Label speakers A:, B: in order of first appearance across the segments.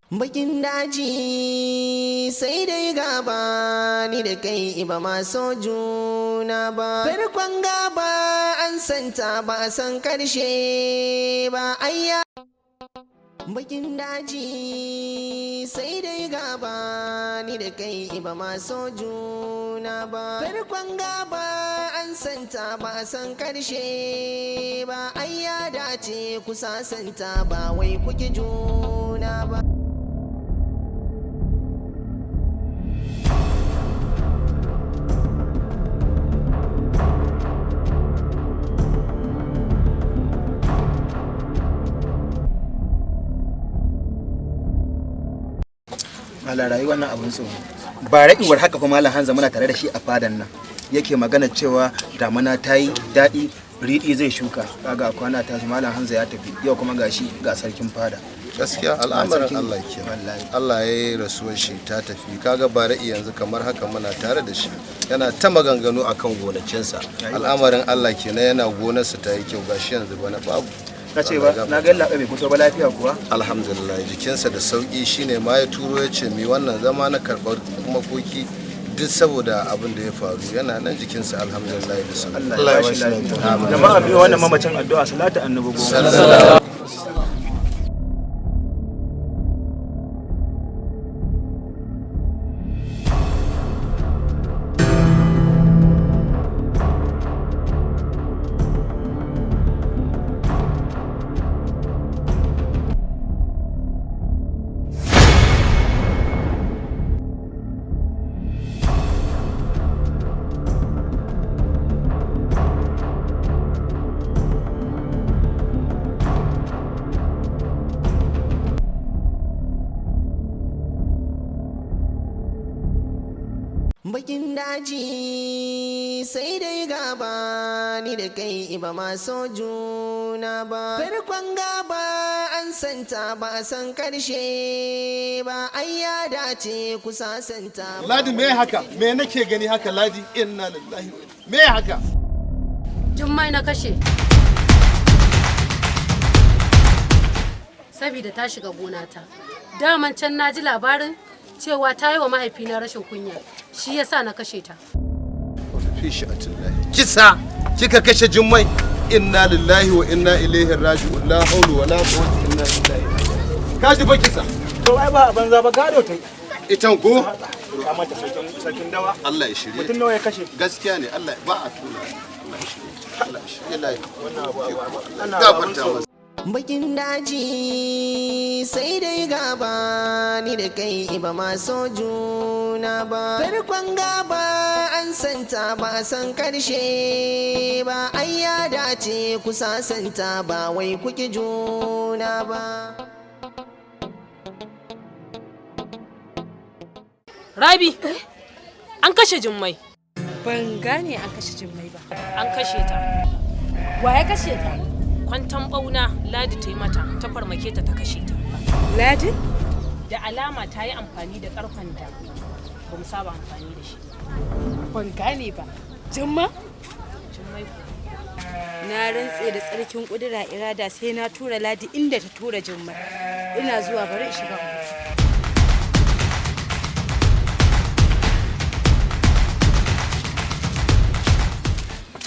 A: Bakin daji sai dai gaba, ni da kai ba ma so juna ba. Farkon gaba an santa, ba a san karshe ba. Ayya, bakin daji sai dai gaba, ni da kai ba ma so juna ba. Farkon gaba an santa, ba a san karshe ba. Ai ya dace ku sasanta, ba wai kuki juna ba.
B: Malam, rayuwar nan abun tsoro. Ba ra'iwar haka kuma Malam Hanza muna tare da shi a fadan nan. Yake magana cewa damana ta yi daɗi, riɗi zai shuka. Kaga kwana tashi Malam Hanza ya tafi. Yau kuma gashi ga sarkin fada.
C: Gaskiya al'amarin
B: Sarkin-
C: Allah ke.
B: Wallahi.
C: Allah ya yi rasuwar shi ta tafi. Kaga ba ra'i yanzu kamar haka muna tare da shi, yana ta maganganu akan gonakinsa. Al'amarin Allah kenan, yana gonarsa ta yi kyau, gashi yanzu bana babu.
B: Ka ce ba na ga laɓe bai fito ba, lafiya kuwa?
C: Alhamdulillah, jikinsa da sauki. Shine ma ya turo ya ce mi wannan zama na karɓar makoki duk saboda abin da ya faru. Yana nan jikinsa, alhamdulillah, da sauki.
B: Allah ya bashi lafiya.
D: Jama'a, biyo wannan mamacin addu'a, salatu annabi 10.
A: Bakin daji sai dai gaba, ni da kai ba ma so juna ba. Farkon gaba an santa, ba a san karshe ba. Ai ya dace ku sasanta.
C: Ladi, me haka? Me nake gani haka, Ladi? Inna lillahi me haka?
E: Jummai na kashe. Sabida ta shiga gonata. Daman can na ji labarin cewa ta yi wa mahaifina rashin kunya. Shi yasa na kashe ta.
C: Fi sha'atillahi, kisa kika kashe Jummai? Inna lillahi wa inna ilaihi raji'un. La hawla wala quwwata illa billahi. Ka ji fa kisa.
D: To ai ba a banza ba, gado ta yi.
C: Itan ko?
D: Ka mata sarkin dawa.
C: Allah ya shirye.
D: Mutum nawa ya kashe?
C: Gaskiya ne, Allah ba a tuna. Allah ya shirye. Allah ya shirye layi.
D: Wannan abu abu abu.
C: Allah gafarta masa.
A: Bakin daji sai dai gaba ni da kai ba ma so juna ba. Farkon gaba an santa ba a san karshe ba. Ai ya dace ku sasanta ba wai kuki juna ba.
F: Rabi, an kashe Jummai.
E: Ban gane an kashe Jummai ba.
F: An kashe ta.
E: Wa ya kashe ta?
F: Kwantan bauna Ladi ta yi mata, ta farmake ta ta kashe ta.
E: Ladi?
F: Da alama ta yi amfani da karfan da ba mu saba amfani da shi.
E: Ban gane ba. Jumma?
F: Jummai ko.
E: Na rantse da tsarkin kudura irada sai na tura Ladi inda ta tura Jummai. Ina zuwa, bari in shiga.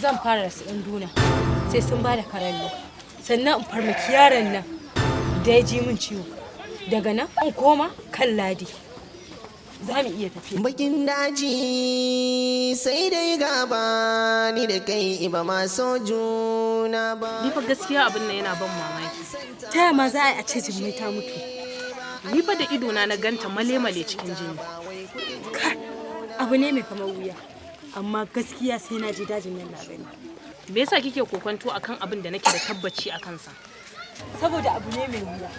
E: Zan fara da su ɗan duna sai sun ba da karallo, sannan in farmaki yaron nan da ya ji min ciwo, daga nan in koma kan Ladi. Za mu iya tafiya.
A: Bakin daji sai dai gaba ni da kai ba ma so juna ba.
F: Ni fa gaskiya abin nan yana ban mamaki.
E: Ta ma za a yi a ce Jummai ta mutu?
F: Ni fa da idona na ganta male-male cikin jini.
E: Kai, abu ne mai kamar wuya, amma gaskiya sai na je dajin nan na gani.
F: Me yasa kike kokonto akan abin da nake da tabbaci a kansa?
E: Saboda abu ne mai wuya.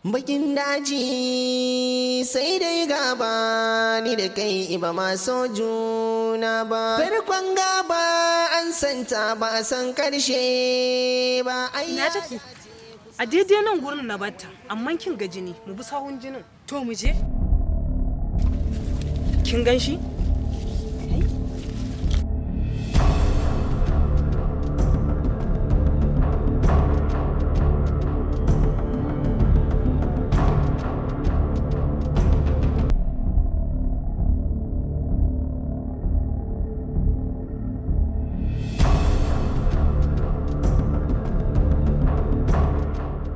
A: Bakin daji sai dai gaba ni da kai ba ma so juna ba. Farkon gaba an santa ba a san karshe ba. Ai
E: Ina take?
F: A daidai nan gurin na batta, amma kin ga jini, mu bi sawun jinin.
E: To mu je.
F: Kin gan shi?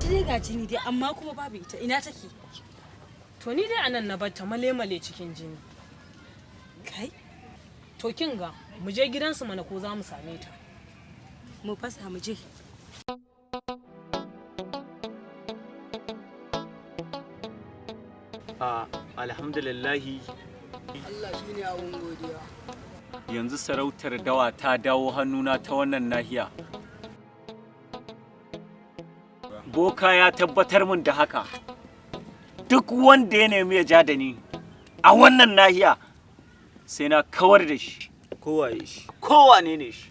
E: Dai ga jini dai, amma kuma babu ita. Ina take?
F: To ni dai anan na batta male-male cikin jini.
E: Kai.
F: To kin ga mu je gidansu mana ko za mu same ta.
E: Mu fasa mu je.
G: A alhamdulillahi.
H: Allah shi ne abun godiya.
G: Yanzu sarautar dawa ta dawo hannuna ta wannan nahiya. Boka ya tabbatar min da haka. Duk wanda ya nemi ya ja da ni a wannan nahiya, sai na kawar da shi.
D: Kowaye shi.
G: Kowane ne shi.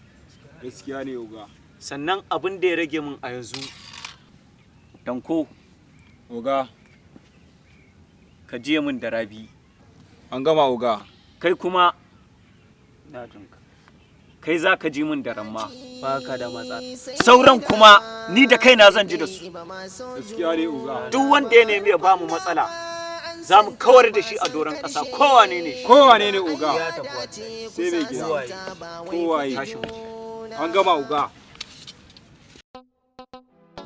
D: Gaskiya ne, oga.
G: Sannan abin da ya rage min a yanzu, Danko.
D: Oga.
G: Ka je min da Rabi.
D: An gama, oga.
G: Kai kuma na jinka. Kai za ka ji min da Ramma.
I: Baka da matsa.
G: Sauran kuma ni da kaina zan ji da su.
D: Gaskiya ne, oga.
G: Duk wanda ya nemi ya bamu matsala, za mu kawar da shi a doron ƙasa, kowane ne shi.
D: Kowane ne, oga. Sai mai gida. Kowaye.
G: Tashi mu je.
D: An gama, oga.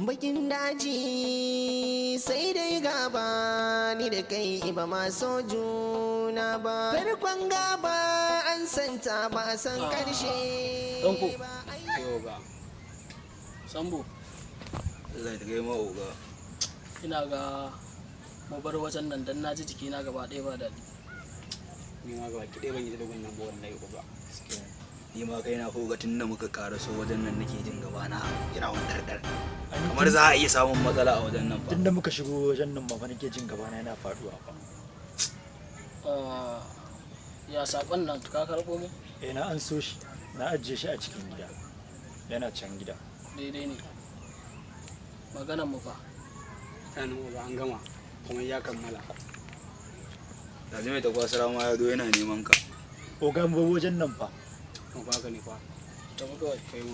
A: Bakin daji sai dai gaba ni da kai ba ma so juna ba. Farkon gaba an santa ba a san karshe
I: Danko.
A: ba.
D: Sai oga.
H: Sambo,
B: Allah ya kai ma, oga.
H: ina ga mu bar wajen nan dan na ji jikina gaba ɗaya ba daɗi.
I: Ni ma gaba ki ɗaya ban yi da wannan ba wallahi, oga.
B: Ni ma kai na oga, tun da muka karaso wajen nan nake jin gaba na yana wani dardar. Kamar za a iya samun matsala a wajen nan fa.
J: Tunda muka shigo wajen nan ma fa nake jin gabana yana faduwa fa.
H: Ah, ya saƙon nan, ka karɓo mu?
J: Eh, na an so shi, na ajiye shi a cikin gida, yana can gida.
H: Daidai ne. Maganan mu fa.
I: Sanin oga, an gama. Kuma ya kammala.
B: Yanzu mai takwasara ma ya zo yana neman ka.
J: Oga, mu bar wajen nan fa.
I: Mu baka ne fa.
H: Tafi kawai.
I: Kai mu.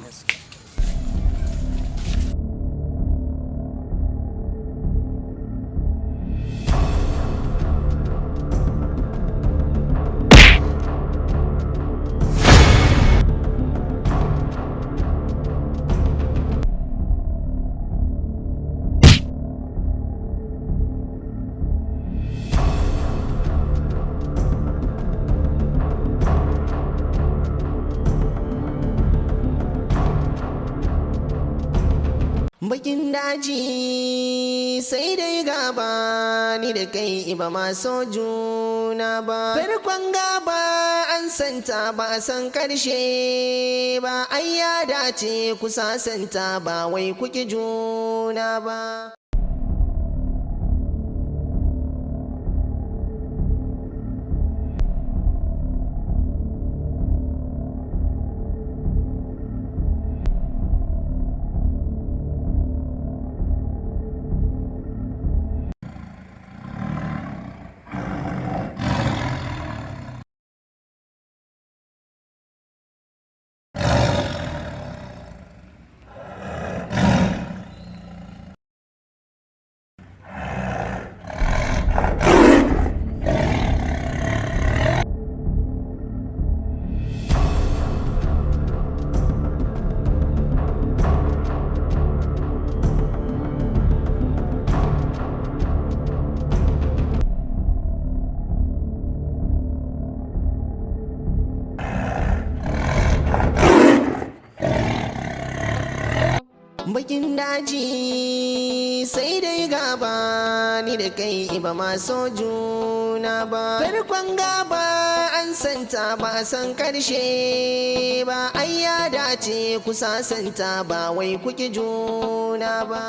A: Bakin daji sai dai gaba, ni da kai ba ma so juna ba. Farkon gaba an santa, ba a san karshe ba. Ai ya dace ku sasanta, ba wai kuki juna ba. Bakin daji sai dai gaba, ni da kai ba ma so juna ba. Farkon gaba an santa, ba a san karshe ba. Ai ya dace ku sasanta, ba wai kuki juna ba.